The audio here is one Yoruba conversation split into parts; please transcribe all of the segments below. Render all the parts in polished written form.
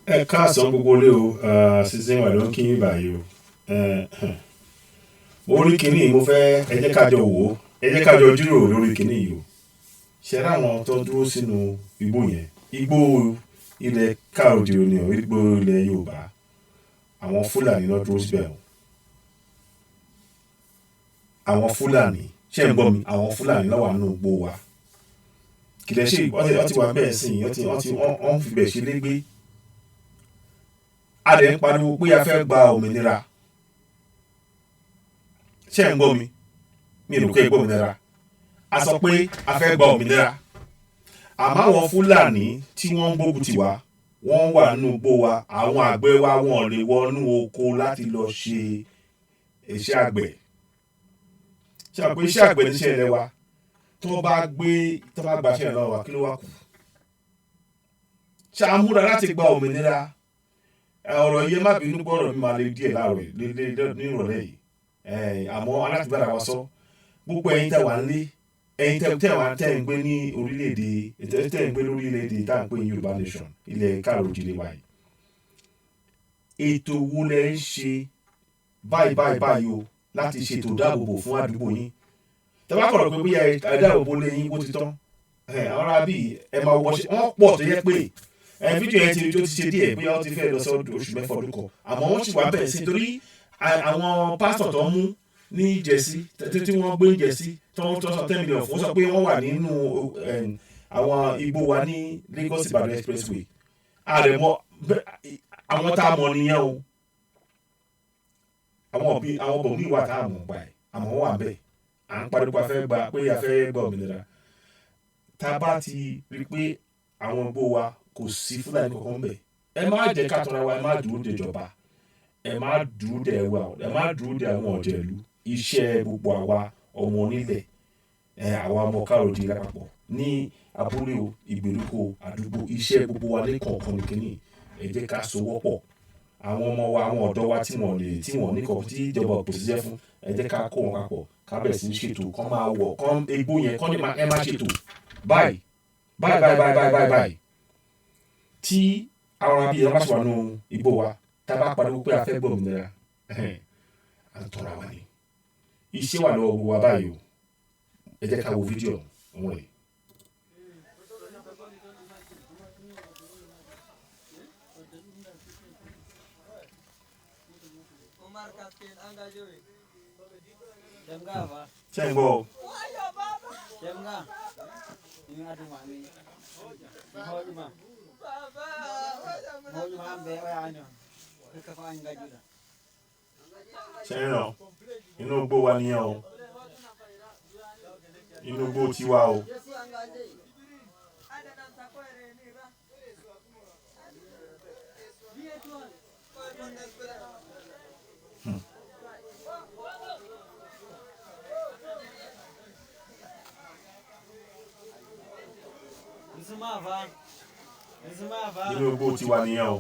Ẹ káàsán gbogbo ilé o, Season wà ló ń kí yín báyìí o. Mo rí kinní yìí, mo fẹ́ ẹ jẹ́ ká jọ wò ó, ẹ jẹ́ ká jọ jíròrò lórí kinní yìí o. Ṣé rí àwọn tó dúró sínú igbó yẹn, igbó ilẹ̀ káàró-oòjíire ni o, igbó ilẹ̀ Yorùbá, àwọn Fúlàní ló dúró síbẹ̀ o. Àwọn Fúlàní, ṣé ẹ̀ ń gbọ́ mi? Àwọn Fúlàní ló wà nínú igbó wa. Kìlẹ̀ ṣe wọ́n ti wà bẹ́ẹ̀ sìn, wọ́n fi bẹ̀ ṣe légbé. A dẹ̀ ń pariwo pé a fẹ́ gba òmìnira. Ṣé ẹ̀ ń gbọ́ mi? Mi ò rò pé ẹ gbọ́ òmìnira. A sọ pé a fẹ́ gba òmìnira. Àmọ́ àwọn Fúlàní tí wọ́n ń gbógun tì wá, wọ́n wà nínú igbó wa. Àwọn àgbẹ̀ wa wọn ò lè wọnú oko láti lọ ṣe iṣẹ́ àgbẹ̀. Ṣé àpò iṣẹ́ àgbẹ̀ níṣẹ́ ilẹ̀ wa? Tó bá gbé tó bá gbaṣẹ́ lọ́wọ́ wa, kí ló wá kù? Ṣé a múra láti gba òmìnira? Ọ̀rọ̀ yìí, ẹ má bínú pé ọ̀rọ̀ mi máa le díẹ̀ láàárọ̀ yìí, ní ìrọ̀lẹ́ yìí. Àmọ́ aláti bára wa sọ. Gbogbo ẹ̀yin tẹ́ wà nílé, ẹ̀yin tẹ́ wà tẹ́ ń gbé ní orílẹ̀-èdè, tẹ́ ń gbé lórílẹ̀-èdè tá à ń pè ní Yorùbá Nation, ilẹ̀ káàró-oòjíire wa yìí. Ètò wo lẹ ń ṣe báyìí báyìí báyìí o láti ṣètò ìdáàbòbò fún àdúgbò yín? Tẹ́ bá kọ̀rọ̀ pé bóyá ẹ dáàbòbò lé yín, bó ti tán. Àwọn ará bíi ẹ máa wọ ṣe, wọ́n pọ̀ tó yẹ pé fídíò yẹn ti ó ti ṣe díẹ̀, bóyá ó ti fẹ́ lọ sí oṣù 6 ọdún kan, àmọ́ wọ́n sì wà bẹ́ẹ̀ sí torí àwọn pásítọ̀ tó ń mú ní Jẹ̀sí tí wọ́n gbé Jẹ̀sí tó ń sọ 10 million fún, sọ pé wọ́n wà nínú àwọn igbó wa ní Lagos Ìbàdàn Expressway. Àrẹ̀mọ àwọn tá a mọ̀ nìyẹn o. Àwọn òbí àwọn bòmíì wà tá a mọ̀ pa ẹ̀, àmọ́ wọ́n wà bẹ́ẹ̀. À ń pariwo pé a fẹ́ gba pé a fẹ́ gba òmìnira. Tá a bá ti rí pé àwọn igbó wa kò sí Fúlàní kankan bẹ̀, ẹ má jẹ́ ká tọ́ra wa, ẹ má dúró de ìjọba, ẹ má dúró de ẹwà, ẹ má dúró de àwọn ọ̀jẹ̀lú. Iṣẹ́ gbogbo àwa ọmọ onílẹ̀, ẹ àwa ọmọ káàró-oòjíire lápapọ̀ ní abúlé o, ìgbèríko, àdúgbò, iṣẹ́ gbogbo wa ní kọ̀ọ̀kan ní kínní. Ẹ jẹ́ ká sowọ́pọ̀. Àwọn ọmọ wa, àwọn ọ̀dọ́ wa tí wọ́n lè tí wọ́n ní kọ̀ tí ìjọba ò pèsè iṣẹ́ fún, ẹ jẹ́ ká kó wọn papọ̀, ká bẹ̀rẹ̀ sí ní ṣètò kán máa wọ̀ kán igbó yẹn kán ní ẹ má ṣètò báyìí báyìí báyìí báyìí báyìí báyìí báyìí. Tí àwọn abiyẹ bá ṣe wà nínú igbó wa, tá a bá pariwo pé a fẹ́ gbọ́ òmìnira, à ń tọ́ra wa ni. Iṣẹ́ wà lọ́wọ́ gbogbo wa báyìí o. Ẹ jẹ́ ká wo fídíò ọ̀hún rẹ̀. Ṣé ń gbọ́ o? Ṣé ń ràn? Inú igbó wa nìyẹn o. Inú igbó tiwa o. Inú igbó tiwa nìyẹn o.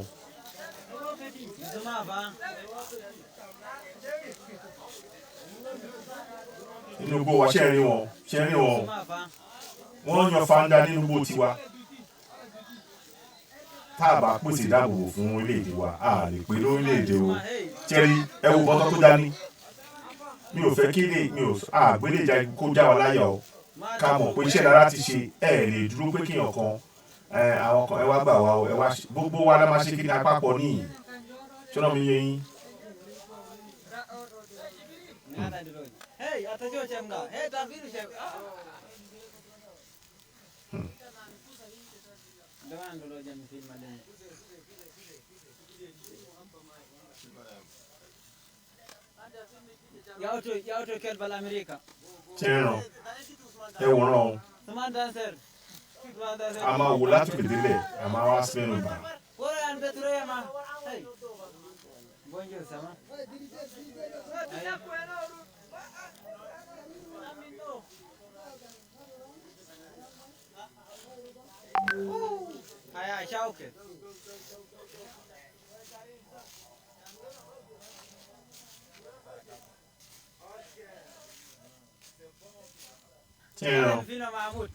Inú igbó wa, ṣé ń rí wọn? Ṣé ń rí wọn? Wọ́n yan fanda nínú igbó tiwa. Tá a bá pèsè ìdáàbòbò fún orílẹ̀-èdè wa, a lè pè lórílẹ̀-èdè o. Ṣẹ́rí ẹ wo bọ́tọ́ tó dání. Mi ò fẹ́ kí lè mi ò àgbélé kó já wa láyà o. Ká mọ̀ pé iṣẹ́ lára ti ṣe, ẹ lè dúró pé kéèyàn kan àwọn kan ẹ wá gbà wá o, ẹ wá gbogbo wa la máa ṣe kí ni àpapọ̀ níyì. Ṣọ́nà mi yé yín. Ṣé ń ràn? Ẹ wòran o. A máa wò látòkè délẹ̀, a máa wá sí mẹ́nu bà. Ṣé ń ràn?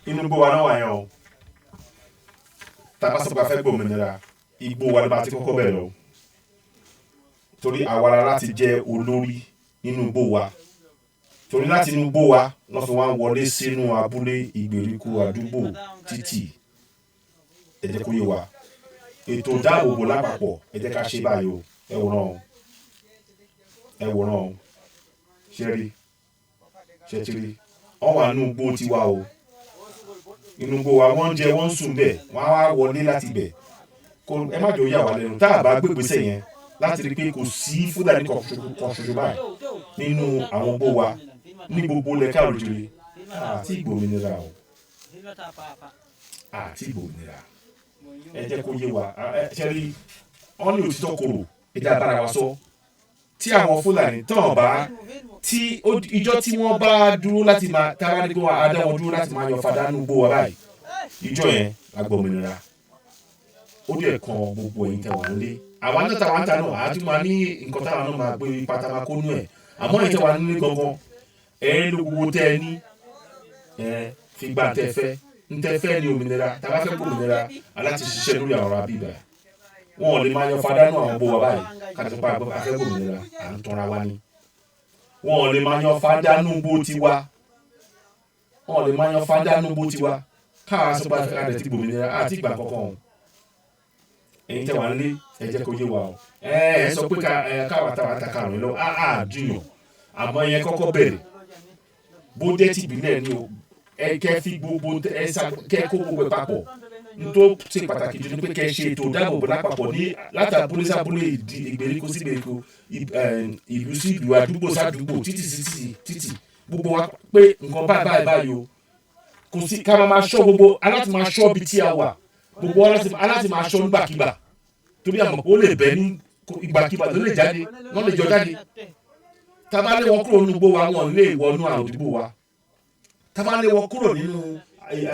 Inú igbó wa náà wà yẹn o. Tá a bá sọ pé a fẹ́ gbòmìnira, Igbó wa ló máa ti kọ́kọ́ bẹ̀rẹ̀ o, torí àwa la láti jẹ́ olórí nínú igbó wa, torí láti inú igbó wa wọ́n fi wá ń wọlé sínú abúlé, ìgbèríko, àdúgbò, títì. Ẹ jẹ́ kó yé wa, ètò ìdáàbòbò lápapọ̀, ẹ jẹ́ ká ṣe báyìí o. Ẹ wòran o, ẹ wòran o. Ṣe rí? Ṣe ti rí? Wọ́n wà nínú igbó tiwa o, inú igbó wa. Wọ́n ń jẹ, wọ́n ń sùn bẹ̀, wọ́n á wá wọlé láti bẹ̀. Kó ẹ má jẹ́ ó yà wá lẹ́nu tá a bá gbégbèsè yẹn láti rí i pé kò sí Fúlàní kan ṣoṣo báyìí nínú àwọn igbó wa ní gbogbo ilẹ̀ káàró jire. Àti ìgbòmìnira o, àti ìgbòmìnira. Ẹ jẹ́ kó yé wa. Ṣe rí, wọ́n ní òtítọ́ korò. Ẹ jẹ́ abára wa sọ. Tí àwọn Fúlàní tán bá tí ìjọ tí wọ́n bá dúró láti máa tára ní pé wọ́n á dá wọn dúró láti máa yan fadá nínú igbó wa báyìí, ìjọ yẹn la gbọ́ òmìnira. Ó dẹ̀ kan gbogbo ẹ̀yin tẹ́ wà nílé. Àwa náà táwa ń ta náà, àá tún máa ní nǹkan táwa náà máa gbé ipa tá a máa kó nú ẹ̀. Àmọ́ ẹ̀yin tẹ́ wà nílé gangan, ẹ̀ ń lo gbogbo tẹ́ ẹ ní, ẹ fi gba tẹ́ fẹ́. Ń tẹ́ fẹ́ ní òmìnira. Tá a bá fẹ́ gbòmìnira, aláti ṣiṣẹ́ lórí àwọn ará bíbá. Wọn ò lè máa yan fadá nú àwọn gbó wa báyìí ká tó pa afẹ́ gbòmìnira. À ń tanra wa ni. Wọn ò lè máa yan fadá nú gbó tiwa, wọn ò lè máa yan fadá nú gbó tiwa káà sọ pé a ti gbòmìnira àti ìgbà kankan o. Ẹ̀yin tẹ́ wà nílé, ẹ jẹ́ kó yé wa o. Ẹ ẹ sọ pé ká ẹ káwa táwa ta karùn-ún lọ, á á jiyàn. Àmọ́ yẹn kọ́kọ́ bẹ̀rẹ̀ bó jẹ́ tìbílẹ̀ ni o. Ẹ kẹ́ fi gbogbo ẹ sá kẹ́ kó gbogbo ẹ papọ̀. N tó ṣe pàtàkì jù ni pé kẹ́ ṣe ètò ìdáàbòbò lápapọ̀ ní látàbúlé sábúlé, ìdí ìgbèríko sí ìgbèríko, ìlú sí ìlú, àdúgbò sádùúgbò, títì sí títì títì, gbogbo wa pé nǹkan báyìí báyìí báyìí o. Kò sí ká máa ṣọ́ gbogbo aláti máa ṣọ́ ibi tí a wà. Gbogbo aláti máa ṣọ́ nígbàkigbà, torí àmọ̀ pé ó lè bẹ́ ní ìgbàkigbà, ló lè jáde, wọ́n lè jọ jáde. Tá bá lé wọn kúrò nínú igbó wa, wọn lè wọnú àdúgbò wa. Tá bá lé wọn kúrò nínú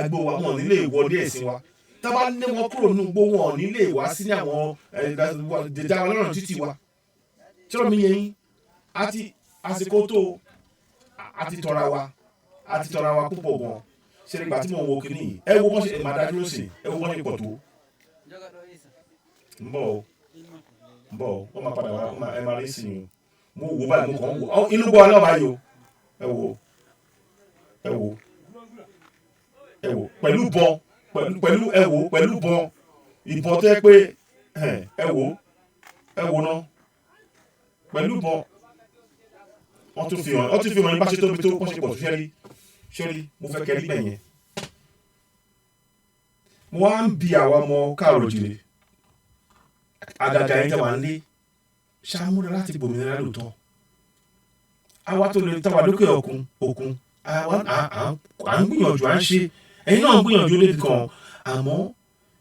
àgbo wa, wọn ní lè wọlé ẹ̀sìn wa. Tá bá lé wọn kúrò nínú igbó, wọn ní lè wá sí ní àwọn dèjà wa lọ́nà títì wa. Tí wọ́n mi yẹ yín àti àsìkò tó àti tọ́ra wa, àti tọ́ra wa púpọ̀ gan. Ṣe nígbà tí mo wo kinní yìí, ẹ wo bọ́n ṣe máa dájú sí, ẹ wo bọ́n ṣe pọ̀ tó. Ń bọ̀ o, ń bọ̀ o. Wọ́n máa padà wá, ẹ máa rí sí i o. Mo wò báyìí, mo kàn ń wò ọ inú gbọ́ náà báyìí o. Ẹ wò, ẹ wò, ẹ wò pẹ̀lú bọ́n, pẹ̀lú, ẹ wò pẹ̀lú bọ́n, ìbọn tó yẹ pé ẹ wò, ẹ wò náà pẹ̀lú bọ́n. Wọ́n tún fi hàn ní bá ṣe tóbi tó, wọ́n ṣe pọ̀ tó. Ṣẹ́rí, ṣẹ́rí, mo fẹ́ kẹ́ rí bẹ̀yẹn. Mo wá ń bi àwa ọmọ káàrọ̀ jìrì, àgàgà yẹn tẹ́ wà ń lé, ṣàmúra láti gbòmìnira lóòótọ́? Àwa tó lè táwa lókè òkun, àwa à ń gbìyànjú, à ń ṣe. Ẹ̀yin náà ń gbìyànjú lébi kan. Àmọ́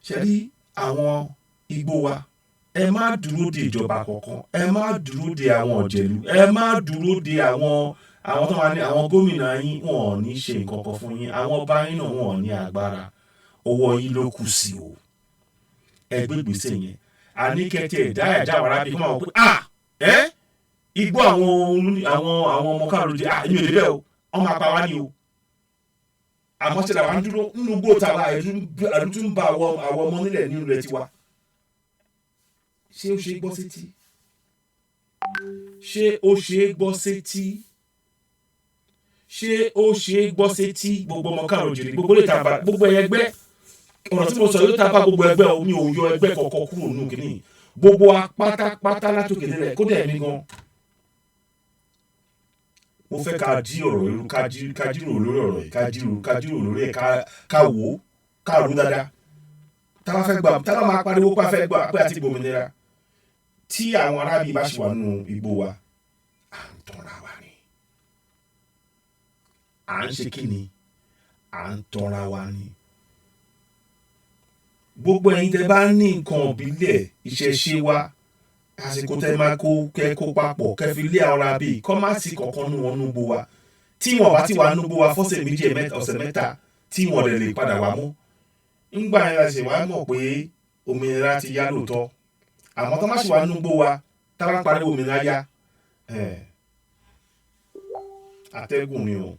ṣe rí àwọn igbó wa, ẹ má dúró de ìjọba kankan, ẹ má dúró de àwọn ọ̀jẹ̀lú, ẹ má dúró de àwọn tó wà ní àwọn gómìnà yín. Wọn ò ní ṣe nǹkan kan fún yín. Àwọn ọba yín náà, wọn ò ní agbára. Ọwọ́ yín ló kù sí o. Ẹ gbé ìgbésẹ̀ yẹn. Àní kẹtẹ ẹ̀dá ẹ̀dá wàrà bíi kó máa wọ pé ah, ẹ igbó àwọn ọmọ káàró jẹ. Ah, èmi ò débẹ̀ o, wọ́n máa pa wá ní o. Àmọ́ ṣe làwọn dúró nínú igbó tàwa, ẹ̀rù tún bá àwọn ọmọ nílẹ̀ nínú ilẹ̀ tiwa. Ṣé ó ṣe é gbọ́ sétí? Ṣé ó ṣe é gbọ́ sétí? Ṣé ó ṣe é gbọ́ sétí? Gbogbo ọmọ káàró jèrè, gbogbo lè ta bá gbogbo ẹgbẹ́, ọ̀rọ̀ tí mo sọ yóò ta bá gbogbo ẹgbẹ́ o. Mi ò yọ ẹgbẹ́ kọ̀ọ̀kan kúrò nínú kìíní. Gbogbo wa pátápátá látòkè délẹ̀, kódà ẹ̀mí gan, mo fẹ́ ká jí ọ̀rọ̀ irú, ká jíròrò lórí ọ̀rọ̀ yìí, ká jíròrò lórí ẹ̀, ká wò ó, ká rò ó dáadáa. Tá a bá fẹ́ gbà, tá a bá máa pariwo pé a fẹ́ gbà, pé a ti gbòmìnira, tí àwọn arábì bá ṣì wà nínú igbó wa, à ń tanra wa ni. À ń ṣe kí ni? À ń tanra wa ni. Gbogbo ẹ̀yin tẹ́ bá ní nǹkan ìbílẹ̀, ìṣẹ̀ṣe wa, àsìkò tẹ́ máa kó kẹ́ kó papọ̀, kẹ́ fi lé àwọn arábì kọ́ má sí kankan nú wọn núgbó wa. Tí wọn bá ti wà núgbó wa fọ́sẹ̀ 2, ọ̀sẹ̀ 3, tí wọn lè lè padà wá mú ńgbà yẹn, la ṣe wá mọ̀ pé òmìnira ti yá lóòótọ́. Àmọ́ tó má ṣe wà núgbó wa, tá a bá pariwo òmìnira yá, atẹ́gùn ni o,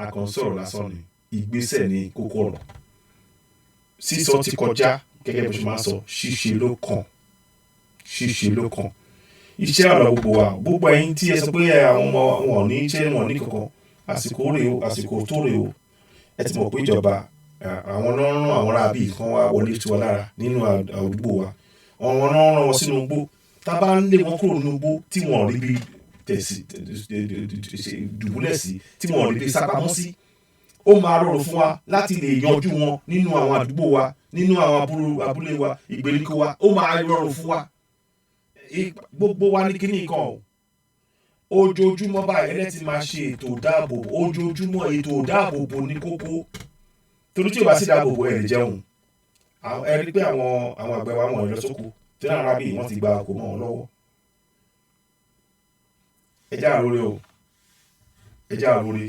a kàn sọ̀rọ̀ lásán ni. Ìgbésẹ̀ ní kókó ọ̀rọ̀. Sísọ ti kọjá. Gẹ́gẹ́ bí mo ṣe máa ń sọ, ṣíṣe ló kàn, ṣíṣe ló kàn. Iṣẹ́ ọ̀rọ̀ gbogbo wa, gbogbo ẹ̀yin tí ẹ sọ pé àwọn ọmọ wọn ò ní iṣẹ́, wọn ò ní kankan, àsìkò rèé o, àsìkò tó rèé o. Ẹ ti mọ̀ pé ìjọba, àwọn náà ń rán àwọn aráabí kan wá wọlé tiwa lára nínú àdúgbò wa. Àwọn náà ń rán wọn sínú igbó. Tá a bá ń lé wọn kúrò nínú igbó tí wọn ò rí bí tẹ̀sí dùbúlẹ̀ sí, tí wọn ò rí bí sápamọ́ sí, ó máa rọrùn fún wa láti lè yanjú wọn nínú àwọn àdúgbò wa, nínú àwọn abúlé wa, ìgbèríko wa. Ó máa rọrùn fún wa. Gbogbo wa ní kíní kan o. Ojoojúmọ́ báyìí ẹlẹ́tì máa ṣe ètò ìdáàbòbò. Ojoojúmọ́, ètò ìdáàbòbò ní kókó, torí tí o bá sì dáàbòbò, ẹ̀ lè jẹun. Ẹ rí pé àwọn àgbẹ̀ wa, wọn ò lọ sóko tí náà rábì, wọ́n ti gba oko mọ́ wọn lọ́wọ́. Ẹ já àròrè o, ẹ já àròrè.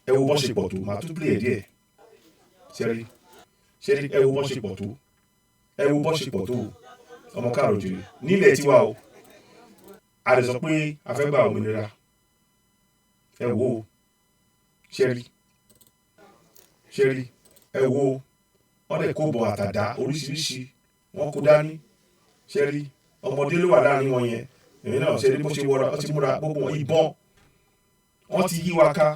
Ẹ wo bọ́n ṣe pọ̀ tó. Màá tún play ẹ̀ díẹ̀. Ṣẹ́rí, ṣẹ́rí, ẹ wo bọ́n ṣe pọ̀ tó, ẹ wo bọ́n ṣe pọ̀ tó. Ọmọ káàrọ̀ jìrì nílẹ̀ tiwa o, a lè sọ pé a fẹ́ gba òmìnira. Ẹ wo o, ṣẹ́rí, ṣẹ́rí, ẹ wo, wọ́n dẹ̀ kó bọ̀ àtàdá oríṣiríṣi, wọ́n kó dání. Ṣẹ́rí, ọmọdé ló wà láàrin wọn yẹn. Èmi náà ṣe rí bó ṣe wọra, ó ti múra gbogbo wọn, ìbọn, wọ́n ti yí wa ká.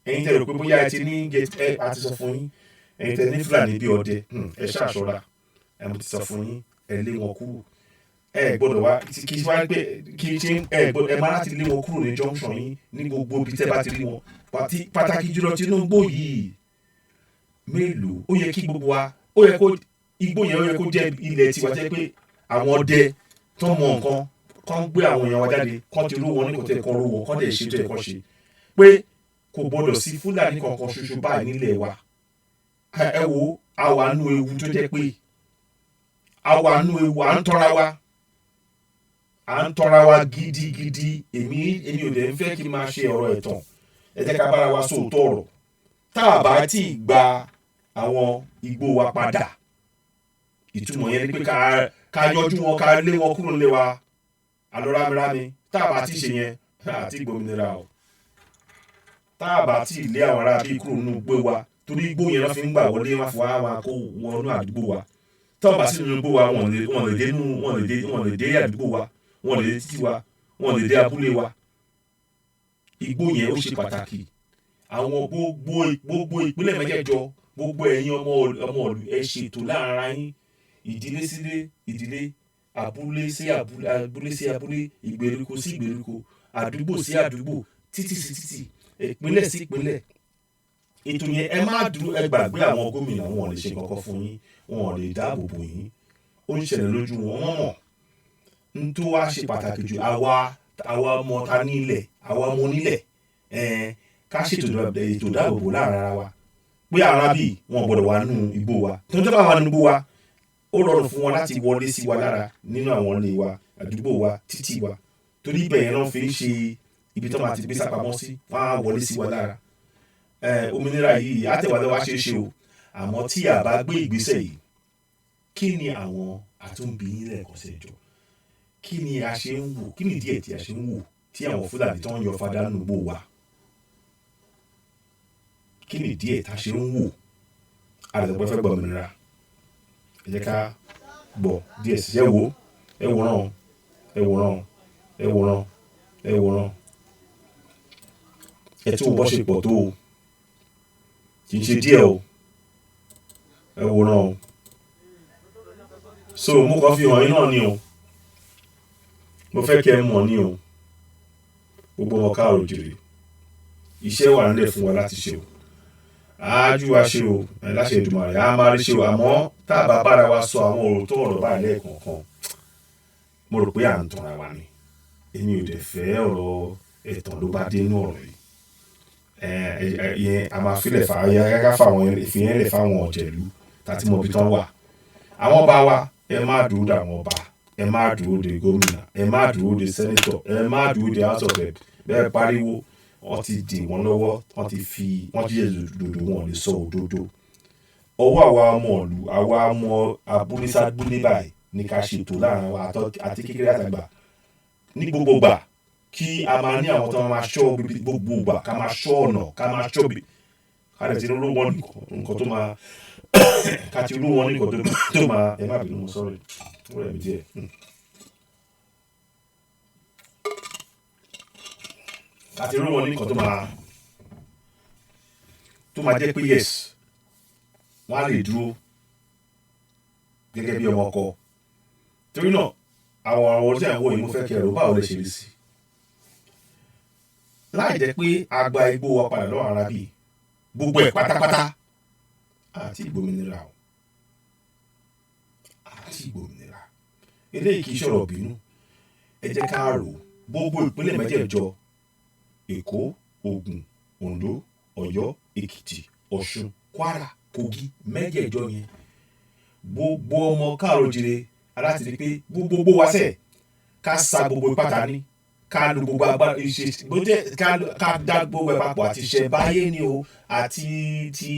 Ẹ̀yin tẹ́ rò pé bóyá ẹ ti ní ẹ, àti sọ fún yín, ẹ̀yin tẹ́ ní Fúlàní bí ọdẹ, ẹ ṣàṣọra. Ẹ, mo ti sọ fún yín, ẹ lé wọn kúrò. Ẹ gbọ́dọ̀ wá kí wá pé kí ṣe ẹ gbọ́dọ̀, ẹ máa láti lé wọn kúrò ní junction yín, ní gbogbo ibi tẹ́ bá ti rí wọn, pàtàkì jùlọ Tinubu yìí. Mélòó ó yẹ kí gbogbo wa, ó yẹ kó igbó yẹn, ó yẹ kó jẹ́ ilẹ̀ tiwa, jẹ́ pé àwọn ọdẹ tó mọ nǹkan kán gbé àwọn èèyàn wa jáde, kán ti rú wọn ní kò tẹ́ kán rú wọn, kán dẹ̀ ṣe tó yẹ kán ṣe, pé kò gbọdọ̀ sí Fúlàní kankan ṣoṣo báyìí nílẹ̀ wa. Ẹ wo, a wà nú ewu tó jẹ́ pé a wà nú ewu. À ń tọ́ra wa, à ń tọ́ra wa gidigidi. Èmi ò dẹ̀ ń fẹ́ kí n máa ṣe ọ̀rọ̀ ẹ̀tàn. Ẹ jẹ́ ká bára wa sóòótọ́ ọ̀rọ̀. Tá a bá tí ì gba àwọn igbó wa padà, ìtumọ̀ yẹn ni pé ká yanjú wọn, ká lé wọn kúrò nílé wa, àlọ́ rámirámi. Tá a bá tí ì ṣe yẹn, àti gbòmìnira o. Tá a bá tí ì lé àwọn ará bíi kúrò nínú igbó wa, torí igbó yẹn lọ́ fi ń gbà wọlé wá fún wa, kó wọnú àdúgbò wa. Tá a bá sí nínú igbó wa, wọn lè dé nú, wọn lè dé àdúgbò wa, wọn lè dé títì wa, wọn lè dé abúlé wa. Igbó yẹn, ó ṣe pàtàkì. Àwọn gbogbo ìpínlẹ̀ mẹ́jẹ̀ẹ̀jọ, gbogbo ẹ̀yin ọmọ ìlú, ẹ ṣètò láàárín yín, ìdílé sílé ìdílé, abúlé sí abúlé, abúlé sí abúlé, ìgbèríko sí ìgbèríko, àdúgbò sí àdúgbò, títì sí títì, ìpínlẹ̀ sí ìpínlẹ̀. Ètò yẹn, ẹ má dúró, ẹ gbàgbé àwọn gómìnà. Wọn ò lè ṣe nǹkan kan fún yín, wọn ò lè dáàbò bò yín. Ó ń ṣẹlẹ̀ lójú wọn, wọ́n mọ̀. N tó wá ṣe pàtàkì jù, àwa ọmọ ta nílẹ̀, àwa ọmọ onílẹ̀, ẹ̀ẹ́n ká ṣètò ètò ìdáàbòbò láàrin ara wa, pé ara bíi wọn gbọ́dọ̀ wà nínú igbó wa. Tó ń tọ́ bá wà nínú igbó wa, ó rọrùn fún wọn láti wọlé sí wa lára nínú àwọn ilé wa, àdúgbò wa, títì wa, torí ibẹ̀ yẹn náà fi ń ṣe ibi tó máa ti gbé sápamọ́ sí. Wọ́n á wọlé sí wa lára. Òmìnira yìí àtẹ̀wálé wa ṣe é ṣe o, àmọ́ tí a bá gbé ìgbésẹ̀ yìí, kí ni àwọn àtúnbí yín lẹ́ẹ̀kan sí ẹjọ́? Kí ni a ṣe ń wò? Kí ni díẹ̀ tí a ṣe ń wò tí àwọn Fúlàní tó ń yọ fadá nínú igbó wa? Kí ni díẹ̀ tá a ṣe ń wò? Àdàpọ̀ fẹ́ gbọ́ òmìnira. Ẹ jẹ́ ká gbọ́ díẹ̀ sí. Ẹ wò, ẹ wòran, ẹ wòran, ẹ wòran, ẹ wòran. Ẹ tún bọ́ ṣe pọ̀ tó o, kì í ṣe díẹ̀ o. Ẹ wòran o. So mo kàn fi hàn yín náà ni o. Mo fẹ́ kẹ́ ẹ mọ̀ ní o. Gbogbo wọn káàrò jèrè, iṣẹ́ wà nílẹ̀ fún wa láti ṣe o. Ájú wa ṣe o, ẹ láṣẹ Èdùmàrè, á máa rí ṣe o. Àmọ́ tá a bá bára wa sọ àwọn ọ̀rọ̀ tó ọ̀rọ̀ báyìí lẹ́ẹ̀kọ̀ọ̀kan, mo rò pé à ń tanra wa ni. Èmi ò dẹ̀ fẹ́ ọ̀rọ̀ ẹ̀tàn ló bá dé inú ọ̀rọ̀ yìí. Ẹ ìyẹn a máa filẹ̀ fà á, ká fáwọn ìfìyẹn lẹ̀ fáwọn ọ̀jẹ̀lú tàti mọ̀ ibi tán wà. Àwọn ọba wa, ẹ má dúró de àwọn ọba, ẹ má dúró de gómìnà, ẹ má dúró de senator, ẹ má dúró de House of Rep. Bẹ́ẹ̀ pariwo, wọ́n ti dì wọ́n lọ́wọ́, wọ́n ti fi wọ́n ti yẹ dòdò, wọn ò lè sọ òdodo. Ọwọ́ àwa ọmọ ìlú, àwa ọmọ abúlé sábúlé báyìí ní ká ṣètò láàrin wa, àti kékeré àtàgbà, ní gbogbo gbà, kí a máa ní àwọn tó máa ṣọ́ gbogbo gbà, ká máa ṣọ́ ọ̀nà, ká máa ṣọ́ bí Ká lè ti rú wọn nǹkan tó máa, ká ti rú wọn nǹkan tó máa. Ẹ má bínú, mo sorry, ó rẹ̀ mí díẹ̀. Ká ti rú wọn nǹkan tó máa jẹ́ pé yes, wọ́n á lè dúró gẹ́gẹ́ bí ọmọ ọkọ. Torí náà, àwọn ọ̀rọ̀ tí à ń wò yìí, mo fẹ́ kí ẹ rò, báwo lè ṣe rí sí láì jẹ́ pé a gba igbó wa padà lọ́wọ́ ara bíi gbogbo ẹ̀ pátápátá àti ìgbòmìnira o, àti ìgbòmìnira. Eléyìí kì í ṣọ̀rọ̀ bínú. Ẹ jẹ́ ká rò ó. Gbogbo ìpínlẹ̀ mẹ́jẹ̀ẹ̀jọ, Èkó, Ògùn, Oǹdó, Ọ̀yọ́, Èkìtì, Ọ̀ṣun, Kwara, Kogi, mẹ́jẹ̀ẹ̀jọ yẹn, gbogbo ọmọ káàró jire aláti rí pé gbogbo wa sẹ̀ ká sa gbogbo ipá ta ní, ká lu gbogbo agbára ìṣe bó jẹ́, ká dá gbogbo ẹ̀ papọ̀, àti ṣe báyé ni o, àti ti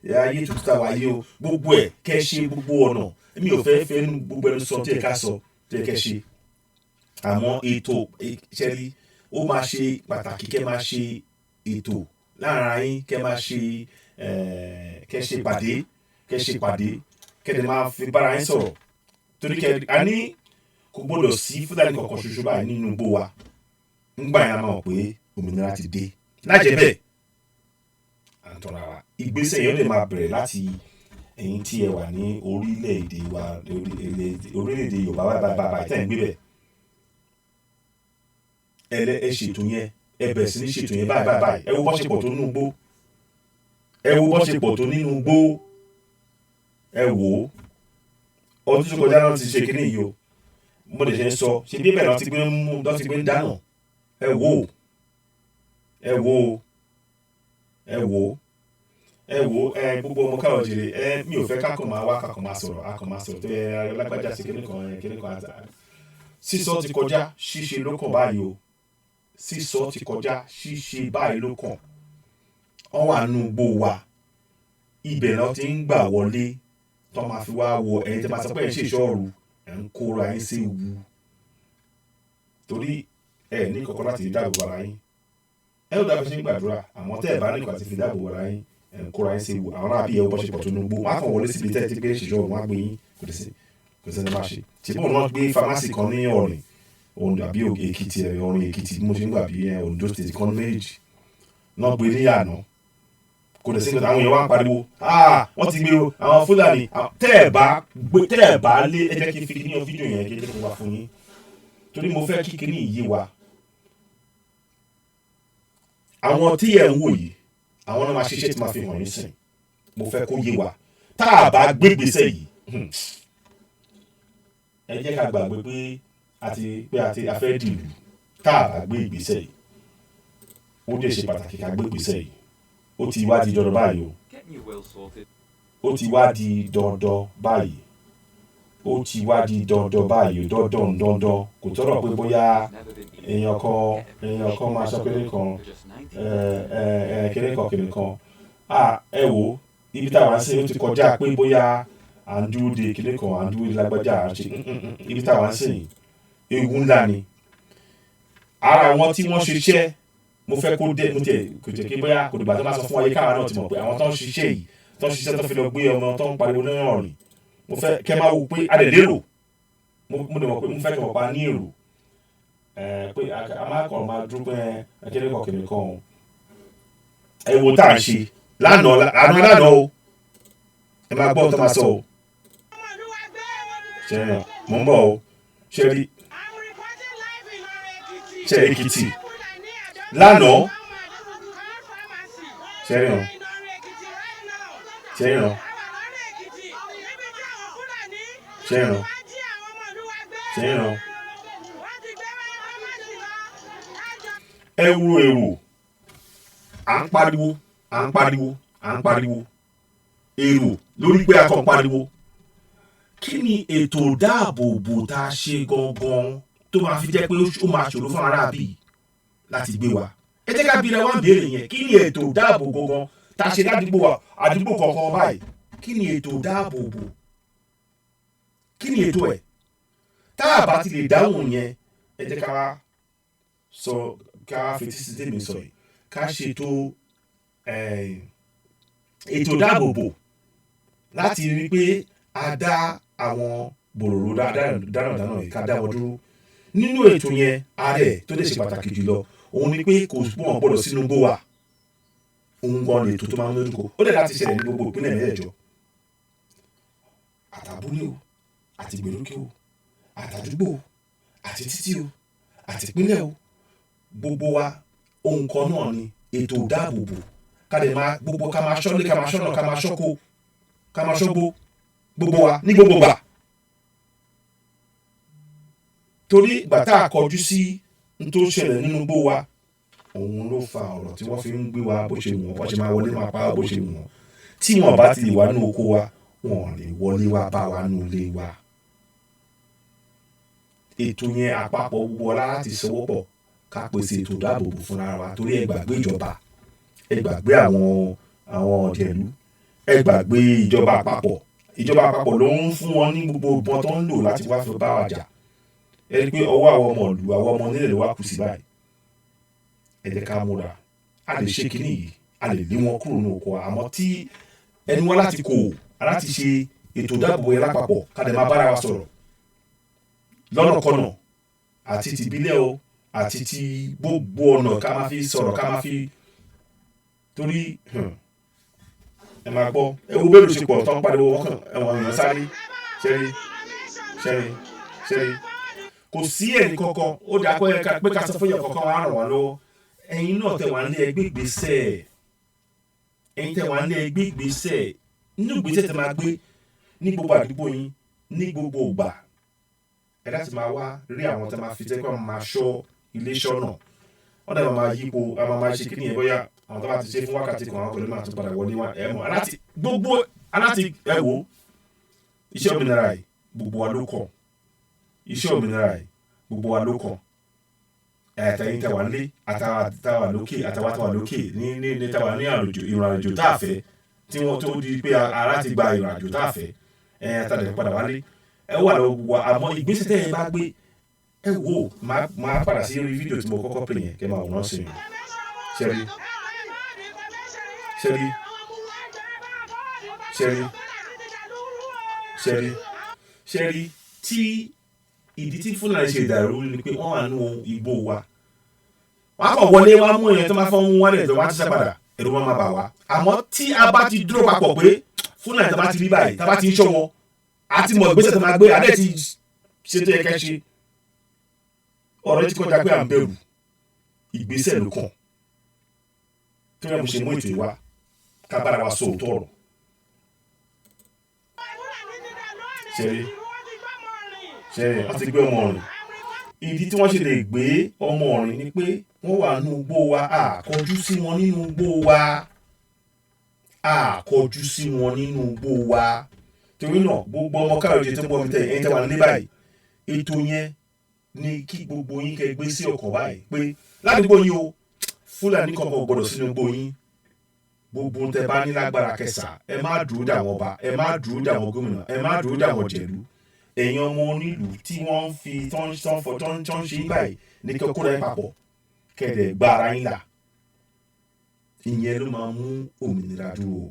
ayé tuntun tá a wáyé o, gbogbo ẹ̀ kẹ́ ṣe gbogbo ọ̀nà. Mi ò fẹ́ fẹ́ nu gbogbo ẹnu sọ tí ẹ ká sọ tí ẹ kẹ́ ṣe. Àmọ́ ètò ṣẹ́rí, ó máa ṣe pàtàkì kẹ́ máa ṣe ètò láàárín yín, kẹ́ máa ṣe kẹ́ ṣe pàdé, kẹ́ ṣe pàdé, kẹ́ dẹ̀ máa fi bára yín sọ̀rọ̀, torí kẹ́ a ní kò gbọ́dọ̀ sí Fúlàní kankan ṣoṣo báyìí nínú igbó wa. Ńgbà yẹn a máa mọ̀ pé òmìnira ti dé. Lájẹ́ bẹ́ẹ̀, à ń tọ́ra wa. Ìgbésẹ̀ yẹn lè máa bẹ̀rẹ̀ láti ẹ̀yin tí ẹ wà ní orílẹ̀-èdè wa, orílẹ̀-èdè Yorùbá báyìí báyìí báyìí tẹ̀ ń gbé bẹ̀. Ẹ lẹ ẹ ṣètò yẹn, ẹ bẹ̀rẹ̀ sí ní ṣètò yẹn báyìí báyìí báyìí. Ẹ wo bọ́ ṣe pọ̀ tó nínú igbó, ẹ wo bọ́ ṣe pọ̀ tó nínú igbó. Ẹ wò ó, ọdún tó kọjá náà ti ṣe kíní yìí o. Mo lè ṣe ń sọ ṣe bí bẹ́ẹ̀ náà ti gbé ń mú náà ti gbé ń dáná. Ẹ wò ó, ẹ wò ó, ẹ wò ó, ẹ wò ó. Ẹ gbogbo ọmọ káwọn jèrè ẹ, mi ò fẹ́ ká kàn máa wá ká kàn máa sọ̀rọ̀, a kàn máa sọ̀rọ̀ tó yẹ lágbájá ṣe kíní kan, ẹ kíní kan àti sísọ ti kọjá, ṣíṣe ló kàn báyìí o. Sísọ ti kọjá, ṣíṣe báyìí ló kàn. Wọ́n wà nínú igbó wa, ibẹ̀ náà ti ń gbà wọlé tó máa fi wá wọ ẹ̀yin tí máa sọ pé ẹ̀ ń ṣèṣọ́ òru, ẹ̀ ń kóra yín sí ewu, torí ẹ̀ ní kọ̀kọ́ láti dáàbò bo ara yín. Ẹ ó dábàá ṣe ń gbàdúrà, àmọ́ tẹ́ ẹ̀ bá ní kọ̀kọ́ láti fi dáàbò bo ara yín, ẹ̀ ń kóra yín sí ewu. Àwọn aráàbí ẹ̀ bọ́ ṣe pọ̀ tó nínú igbó, wọ́n á kàn wọlé síbi tẹ́ ẹ ti gbé ṣèṣọ́ òru, wọ́n á gbé yín. Kò sí ẹni máa ṣe. Ṣèbí òun náà gbé pharmacy kan ní Ọ̀rìn Oǹdó àbí Èkìtì, ẹ̀ Ọ̀rìn Èkìtì bí mo ṣe ń gbà bí ẹ̀ Oǹdó State kan méjì náà gbé ní àná. Kò dẹ̀ sí nǹkan àwọn èèyàn wá ń pariwo, "Ah, wọ́n ti gbé o, àwọn Fúlàní." Tẹ́ ẹ̀ bá gbé, tẹ́ ẹ̀ bá lé, ẹ jẹ́ kí n fi kíní fídíò yẹn, kí ẹ jẹ́ kí n wá fún yín, torí mo fẹ́ kí kíní yé wa. Àwọn tí ẹ̀ ń wò yìí, àwọn náà máa ṣiṣẹ́ tí máa fi hàn yín sìn. Mo fẹ́ kó yé wa, tá a bá gbé gbèsè yìí, ẹ jẹ́ ká gbàgbé pé àti pé àti afẹ́ dìlù. Tá a bá gbé ìgbésẹ̀ yìí, ó dẹ̀ ṣe pàtàkì ká gbé ìgbésẹ̀ yìí. Ó ti wá di dandan báyìí o. Getting your will sorted. Ó ti wá di dandan báyìí, ó ti wá di dandan báyìí o. Dandan dandan, kò tọ́rọ̀ pé bóyá Never been easier. èèyàn kan máa sọ kéré kan For just 19 ẹ ẹ ẹ kéré kan kéré kan. Ah, ẹ wo ibi táwa ń sìn, ó ti kọjá pé bóyá à ń dúró de kéré kan, à ń dúró de lágbájá, à ń ṣe ibi táwa ń sìn, ewu ńlá ni. Ara àwọn tí wọ́n ṣiṣẹ́, mo fẹ́ kó dé, mo tiẹ̀ kò jẹ́ kí bóyá kò dìgbà tó máa sọ fún wa yé, káwa náà ti mọ̀ pé àwọn tó ń ṣiṣẹ́ yìí, tó ń ṣiṣẹ́ tó fi lọ gbé ọmọ tó ń pariwo náà rìn. Mo fẹ́ kẹ́ máa wo pé a dẹ̀ lérò, mo dẹ̀ mọ̀ pé mo fẹ́ kẹ́ mọ̀ pa ní èrò ẹ pé a máa kàn máa dúró pé ẹ kéré kan kéré kan o. Ẹ wo tá à ń ṣe lánàá àná lánàá o. Ẹ máa gbọ́ tó máa sọ o. Ṣe é mọ̀ ń bọ̀ o. Ṣe rí ṣe Èkìtì lánàá? Ṣe rí hàn, ṣe rí hàn, ṣe rí hàn, ṣe rí hàn. Ẹ wo èrò, à ń pariwo, à ń pariwo, à ń pariwo, èrò lórí pé a kàn pariwo. Kí ni ètò dáàbòbò tá a ṣe gangan tó máa fi jẹ́ pé ó máa ṣòro fún aráàbí láti gbé wa? Ẹ jẹ́ ká bi ra wá ń béèrè yẹn. Kí ni ètò dáàbò gangan tá a ṣe ládùúgbò wa, àdúgbò kọ̀ọ̀kan báyìí? Kí ni ètò dáàbòbò? Kí ni ètò ẹ̀? Tá a bá ti lè dáhùn yẹn, ẹ jẹ́ ká sọ, ká fetí sí tèmi sọ yìí, ká ṣètò Ètò ìdáàbòbò láti rí i pé a dá àwọn bòròrò dáradára yìí, ká dá wọn dúró. Nínú ètò yẹn, ààrẹ tó lè ṣe pàtàkì jùlọ òun ni pé kò wọ́n gbọ́dọ̀ sínú igbó wa. Òun gan lè tó tó máa ń lójúkọ. Ó dẹ̀ láti ṣẹlẹ̀ ní gbogbo ìpínlẹ̀ mẹ́jẹ̀ẹ̀jọ, àtàbúlé o, àti gbèríko o, àtàdúgbò o, àti títí o, àti ìpínlẹ̀ o, gbogbo wa, ohun kan náà ni ètò ìdáàbòbò. Ká lè máa gbogbo ká máa ṣọ́lé, ká máa ṣọ́nà, ká máa ṣọ́kó, ká máa ṣọ́gbó, gbogbo wa ní gbogbo gbà. Torí ìgbà tá a kọjú sí n tó ṣẹlẹ̀ nínú igbó wa, òun ló fa ọ̀rọ̀ tí wọ́n fi ń gbé wa bó ṣe wù wọ́n, bó ṣe máa wọlé máa pa á bó ṣe wù wọ́n. Tí wọ́n bá ti lè wá nínú oko wa, wọn ò lè wọlé wá bá wa nínú ilé wa. Ètò yẹn, àpapọ̀ gbogbo ọlá láti sọwọ́pọ̀ ká pèsè ètò ìdáàbòbò fúnra wa. Torí ẹ gbàgbé ìjọba, ẹ gbàgbé àwọn ọ̀dẹ̀lú, ẹ gbàgbé ìjọba àpapọ̀. Ìjọba àpapọ̀ ló ń fún wọn ní gbogbo ìbọn tó ń lò láti wá fi bá wa jà. Ẹ rí i pé ọwọ́ àwọn ọmọ ìlú, àwọn ọmọ onílẹ̀ ló wá kù sí báyìí. Ẹ jẹ́ ká múra. A lè ṣe kinní yìí, a lè lé wọn kúrò ní oko wa. Àmọ́ tí ẹnu wa láti kò láti ṣe ètò ìdáàbòbò yẹn lápapọ̀, ká lè máa bára wa sọ̀rọ̀ lọ́nàkọnà, àti ti ìbílẹ̀ o, àti ti gbogbo ọ̀nà, ká máa fi sọ̀rọ̀, ká máa fi torí ẹ máa gbọ́. Ẹ wo bẹ́ẹ̀ ló ṣe pọ̀ tó ń pariwo, wọ́n kàn ẹ̀wọ̀n èèyàn sáré ṣẹ́rí ṣẹ́rí ṣẹ́rí. Kò sí ẹnì kankan ó dà pé pé ká sọ fún èèyàn kankan wá ràn wá lọ́wọ́. Ẹ̀yin náà tẹ̀ wá nílé, ẹgbẹ́ ìgbésẹ̀. Ẹ̀yin tẹ̀ wá nílé, ẹgbẹ́ ìgbésẹ̀. Nínú ìgbésẹ̀ tẹ̀ máa gbé ní gbogbo àdúgbò yín ní gbogbo ìgbà, ẹ láti máa wá rí àwọn tẹ́ máa fi tẹ́ kọ́ máa ṣọ́ ilé ṣọ́nà. Wọ́n dẹ̀ máa yípo, a máa ṣe kíní yẹn. Bóyá àwọn tó bá ti ṣe fún wákàtí kan, àwọn pẹ̀lú máa tún padà wọlé wá. Ẹ mọ̀ aláti gbogbo aláti ẹ wò ó, iṣẹ́ òmìnira yìí, gbogbo wa ló kàn. Iṣẹ́ òmìnira yìí, gbogbo wa ló kàn. Àtẹ̀yìn tẹ̀wá nílé, àtàwà tàwà lókè, àtàwà tàwà lókè ní tàwà ní àròjò, ìrìn àjò tá a fẹ́ tí wọ́n tó di pé ara ti gba ìrìn àjò tá a fẹ́ ẹ, àtàlẹ̀ padà wálé. Ẹ wà lọ́wọ́ gbogbo wa. Àmọ́ ìgbésẹ̀ tẹ́ ẹ bá gbé, ẹ wò ó, máa padà sí orí fídíò tí mo kọ́kọ́ pè yẹn, kẹ́ máa wòrán sí i. Ṣẹ́rí ṣẹ́rí ṣẹ́rí ṣẹ́rí ṣẹ́rí. Tí ìdí tí Fúlàní ṣe dàrú ni pé wọ́n wà nínú igbó wa. Wọ́n á kàn wọlé wá mú èèyàn tó máa fọ́ mú wálẹ̀ tó wá ti sá padà, ẹ̀rù wọn máa bà wá. Àmọ́ tí a bá ti dúró papọ̀ pé Fúlàní tó bá ti rí báyìí, tá a bá ti ń ṣọ́ wọn, a ti mọ̀ ìgbésẹ̀ tó máa gbé, adé ti ṣe tó yẹ ká ṣe. Ọ̀rọ̀ ti kọjá pé à ń bẹ̀rù, ìgbésẹ̀ ló kàn. Tó yẹ mo ṣe mú ètò ìwá ká bára wa sọ òótọ́ ọ̀rọ̀. Ṣẹ́rí ṣẹ́rí, wọ́n ti gbé ọmọ rìn. Ìdí tí wọ́n ṣe lè gbé ọmọ rìn ni pé wọ́n wà nínú igbó wa. A kọjú sí wọn nínú igbó wa, a kọjú sí wọn nínú igbó wa. Torí náà, gbogbo ọmọ káàró tó ń bọ̀ mi tẹ̀, ẹ̀yin tẹ́ wà nílé báyìí, ètò yẹn ni kí gbogbo yín kẹ́ gbé sí ọkàn báyìí pé ládùúgbò yín o, Fúlàní kankan ò gbọdọ̀ sínú igbó yín. Gbogbo ohun tẹ́ bá ní lágbára kẹsà, ẹ má dúró dà wọ́n ọba, ẹ má dúró dà wọ́n gómìnà, ẹ má dúró dà wọ́n jẹ̀lú. Ẹ̀yin ọmọ onílùú tí wọ́n ń fi tán tán fọ tán tán ṣe ń báyìí ní kí ọkọ rẹ̀ papọ̀ kẹ̀dẹ̀ gba ara yín là. Ìyẹn ló máa mú òmìnira dúró.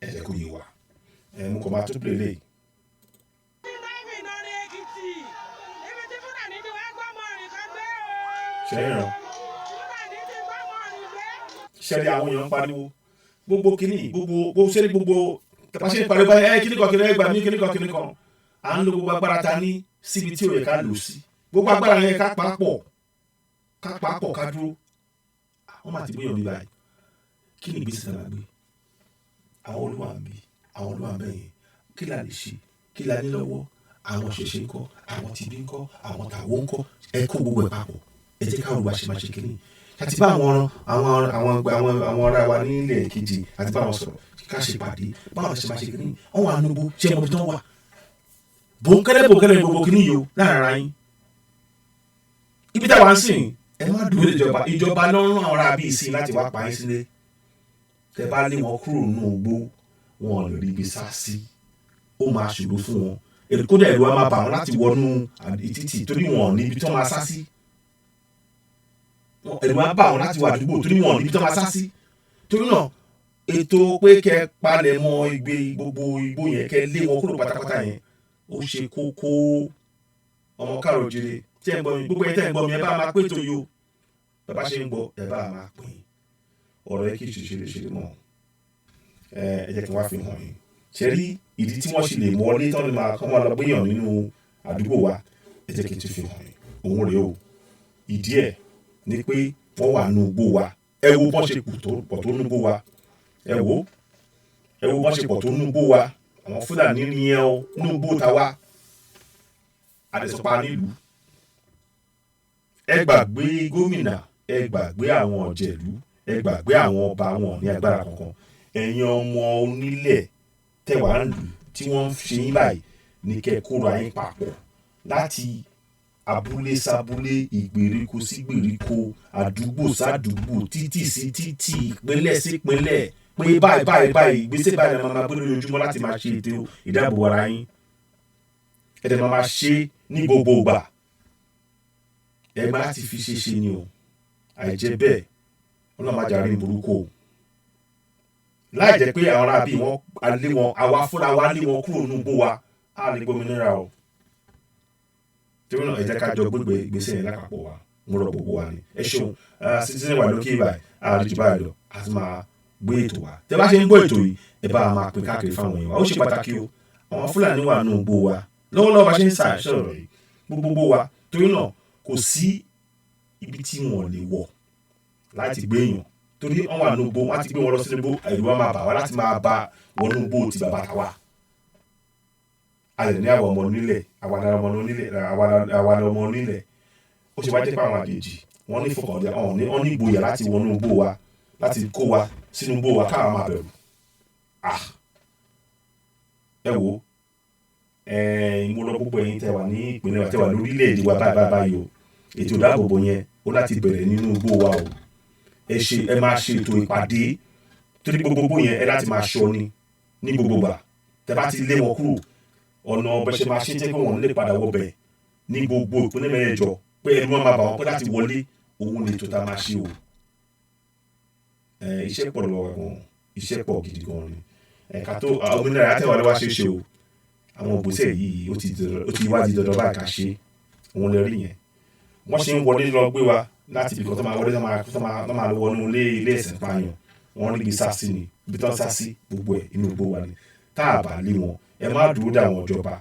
Ẹ jẹ́ kó yé wa. Ẹ mú kọ́ máa tún pèlè léyìí. Ìlọrin Èkìtì, ibi tí Fúlàní ti wá gbọ́mọ rìn kan gbé o. Ṣe é ràn? Fúlàní ti gbọ́mọ rìn gbé. Ṣẹ́rí, àwọn èèyàn ń pariwo gbogbo kínní, gbogbo gbogbo ṣẹ́rí, gbogbo tàbá ṣe ń pariwo báyìí, ẹ kíní kan kíní, ẹ gbà mí, kíní kan kíní kan. À ń lo gbogbo agbára ta ní síbi tí ò yẹ ká lò sí. Gbogbo agbára yẹn, ká papọ̀, ká papọ̀, ká dúró. Wọ́n máa ti gbóyàn bí báyìí. Kí ni ìgbésẹ̀ tá a máa gbé? Àwọn olúwa ń bí, àwọn olúwa ń bẹ̀yẹn. Kí la lè ṣe? Kí la ní lọ́wọ́? Àwọn ṣẹ̀ṣẹ̀ ń kọ́, àwọn tìbí ń kọ́, àwọn tàwọ́ ń kọ́. Ẹ kó gbogbo ẹ̀ papọ̀, ẹ jẹ́ ká olùwà ṣe máa ṣe kínní àti bá àwọn ará wa nílẹ̀ kejì àti bá wọn sọ̀rọ̀, ká ṣe pàdé báwọn ṣe máa ṣe kínní. Wọ́n wà nùgbò ṣé ẹmọ ibi tí wọ́n wà. Bòńkẹ́lẹ́ bòńkẹ́lẹ́ gbogbo kínní yìí o láàrin ara yín. Ibi táwa ń sìn, ẹ má dúró de ìjọba. Ìjọba ló ń rán àwọn ará bíi ìsìn láti wá pa yín sílé. Tẹ bá lé wọn kúrò nínú igbó, wọn ò lè rí ibi sá sí, ó máa ṣòro fún wọn. Èrò kódà, ẹ̀rù á máa bà wọ́n láti wọnú títì torí wọn ò ní ibi tí wọ́n máa sá sí. Ẹ̀rù á bà wọ́n láti wọ àdúgbò torí wọn ò ní ibi tí wọ́n máa sá sí. Torí náà Ètò pé kẹ́ palẹ̀ mọ́ igbe gbogbo igbó yẹn, kẹ́ lé wọn kúrò pátápátá yẹn, ó ṣe kókó. Ọmọ káàrọ̀ jíire tí ẹ̀ ń gbọ́ mi, gbogbo ẹ̀ tẹ́ ń gbọ́ mi, ẹ bá máa pé ètò yìí o. Bàbá ṣe ń gbọ́, ẹ bá máa pín ọ̀rọ̀ yẹn, kì í ṣe ṣeré ṣeré mọ́. Ẹ jẹ́ kí n wá fi hàn yín. Ṣe rí ìdí tí wọ́n ṣe lè mọ́lé tán ni máa kọ́ máa lọ gbéyàn nínú àdúgbò wa? Ẹ jẹ́ kí n tún fi hàn yín. Òun rèé o. Ìdí ẹ̀ ni pé wọ́n wà nínú igbó wa. Ẹ wo bọ́n ṣe pọ̀ tó nínú igbó wa. Ẹ wo bọ́n ṣe pọ̀ tó nínú igbó wa. Àwọn Fúlàní nìyẹn o, nínú igbó ta wa àdẹ̀sọ̀pá nílùú. Ẹ gbàgbé gómìnà, ẹ gbàgbé àwọn ọ̀jẹ̀lú, ẹ gbàgbé àwọn ọba, wọn ní agbára kankan. Ẹ̀yin ọmọ onílẹ̀ tẹ̀wá ń lù tí wọ́n ń ṣe yín báyìí ní kẹ́ ẹ kóra yín papọ̀ láti abúlé sábúlé, ìgbèríko sí gbèríko, àdúgbò sádùúgbò, títì sí títì, ìpínlẹ̀ sí ìpínlẹ̀, pé báyìí báyìí báyìí, ìgbésẹ̀ báyìí la máa gbé lójoojúmọ́ láti máa ṣe ètò ìdáàbò ara yín. Ẹ dẹ̀ máa ṣe ní gbogbo ìgbà. Ẹ gbá láti fi ṣe ṣe ni o. Àìjẹ́ bẹ́ẹ̀, Ọlọ́run máa jàre ní burúkú o. Láì jẹ́ pé àwọn aráabí wọn alé wọn, àwa fúnra wa lé wọn kúrò nínú igbó wa, á lè gbòmìnira o. Torí náà, ẹ jẹ́ ká jọ gbégbé ìgbésẹ̀ yẹn lápapọ̀ wa. Mo rọ gbogbo wa ni. Ẹ ṣeun. Citizen wà lókè báyìí, àríjù báyìí lọ, a ti máa gbé ètò wa. Tẹ bá ṣe ń gbọ́ ètò yìí, ẹ bá máa pín káàkiri fáwọn èèyàn wa. Ó ṣe pàtàkì o. Àwọn Fúlàní wà nínú igbó wa lọ́wọ́lọ́wọ́ bá ṣe ń sọ̀rọ̀ yìí, gbogbo wa. Torí náà, kò sí ibi tí wọn lè wọ̀ láti gbé èèyàn, torí wọn wà nínú igbó. Wọn ti gbé wọn lọ sínú igbó, ẹ̀rù wa máa bà wá láti máa bá wọnú igbó ti bàbá tàwa. A lè ní àwọn ọmọ onílẹ̀, àwa la ọmọ onílẹ̀, àwa la ọmọ onílẹ̀. Ó ṣe wá jẹ́ pé àwọn àjèjì wọ́n ní fọkànlẹ̀, wọ́n ní ìgboyà láti wọnú igbó wa, láti kó wa sínú igbó wa, káwa máa bẹ̀rù. Ah, ẹ wo, mo rọ gbogbo ẹ̀yin tẹ́ wà ní ìpínlẹ̀ wa, tẹ́ wà lórílẹ̀‐èdè wa báyìí báyìí báyìí o. Ètò ìdáàbòbò yẹn, ó láti bẹ̀rẹ̀ nínú igbó wa o. Ẹ ṣe, ẹ máa ṣe ètò ìpàdé, torí gbogbo yẹn, ẹ láti máa ṣọ́ ni ní gbogbo gbà. Tẹ́ bá ti lé wọn kúrò, ọ̀nà ọbẹ̀ ṣe máa ṣe tẹ́ pé wọ́n lè padà wọbẹ̀ ní gbogbo ìpínlẹ̀ mẹ́jọ, pé ẹnu wọn máa bà wọ́n pé láti wọlé. Òun ni ètò tá a máa ṣe o. Iṣẹ́ pọ̀ lọ́wọ́ gan, iṣẹ́ pọ̀ gidi gan ni. Ẹ̀ka tó òmìnira tẹ̀wá lọ́wọ́ ṣe é ṣe o. Àwọn ògbésẹ̀ yìí, ó ti wá di dandan báyìí ká ṣe. Òun lè rí yẹn, wọ́n ṣe ń wọlé lọ gbé wa láti ibìkan tó máa wọlé, tó máa wọnú ilé ẹ̀sìn pààyàn. Wọ́n rí ibi sá sí ni. Ibi tó ń sá sí, gbogbo ẹ̀ inú igbó wa ni. Tá a bá lé wọn, ẹ má dúró dé àwọn ìjọba.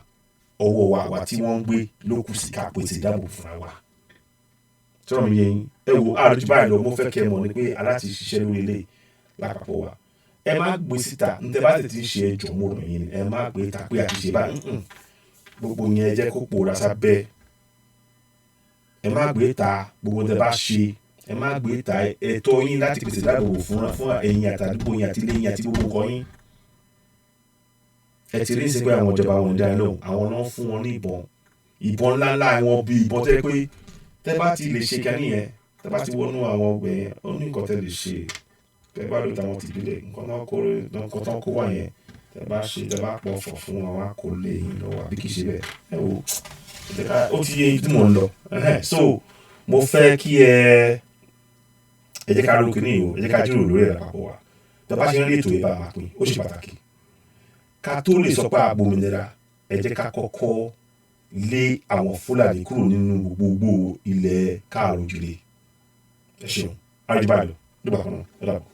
Ọwọ́ wa tí wọ́n ń gbé ló kù sí ká pèsè ìdáàbò fúnra wa. Tọ́rọ̀ mi yẹn, ẹ wo, àrùn báyìí lọ. Mo fẹ́ kẹ́ ẹ mọ̀ ni pé aláti ṣiṣẹ́ lórí ilé lápapọ̀ wa. Ẹ má gbé síta. Ntẹ bá tètè ṣe, ẹjọ́ mo rọ̀ yín ni, ẹ má gbé ta pé àti ṣe báyìí. Gbogbo yẹn, ẹ jẹ́ kó pòórá sábẹ́. Ẹ má gbé ta. Gbogbo ntẹ bá ṣe, ẹ má gbé ta. Ẹ̀tọ́ yín láti pèsè ìdáàbòbò fún ẹ̀yin àtàdúgbò yín àti ilé yín àti gbogbo nǹkan yín. Ẹ ti rí sí pé àwọn ìjọba wọn ò dá lóhùn. Àwọn náà fún wọn ní ìbọn, ìbọn ńláńlá wọn, bí ìbọn tẹ́ pé tẹ́ bá ti lè ṣe kẹ́ni yẹn, tẹ́ bá ti wọnú àwọn ọgbẹ́ yẹn, ó ní nǹkan tẹ́ lè ṣe. Tẹ́ bá lò táwọn tìbílẹ̀, nǹkan náà kó, nǹkan tán kó wà yẹn, tẹ́ bá ṣe, tẹ́ bá pọ̀ fọ̀ fún wọn, wá kó lé yín lọ́wọ́, àbí kì í ṣe bẹ́ẹ̀? Ẹ wo, ó ti yé tí mò ń lọ. So mo fẹ́ kí ẹ jẹ́ ká ro kìíní o, ẹ jẹ́ ká jíròrò lórí ẹ̀ lápapọ̀ wa. Tẹ́ bá ṣe ń rí ètò, ìbá máa pín. Ó ṣe pàtàkì. Ká tó lè sọ pé àgbòmìnira, ẹ jẹ́ ká kọ́kọ́ lé àwọn Fúlàní kúrò nínú gbogbo ilẹ̀ káàró jìrè. Ẹ ṣeun, àríjì báyìí lọ nígbà kan náà. Ẹ dàbọ̀.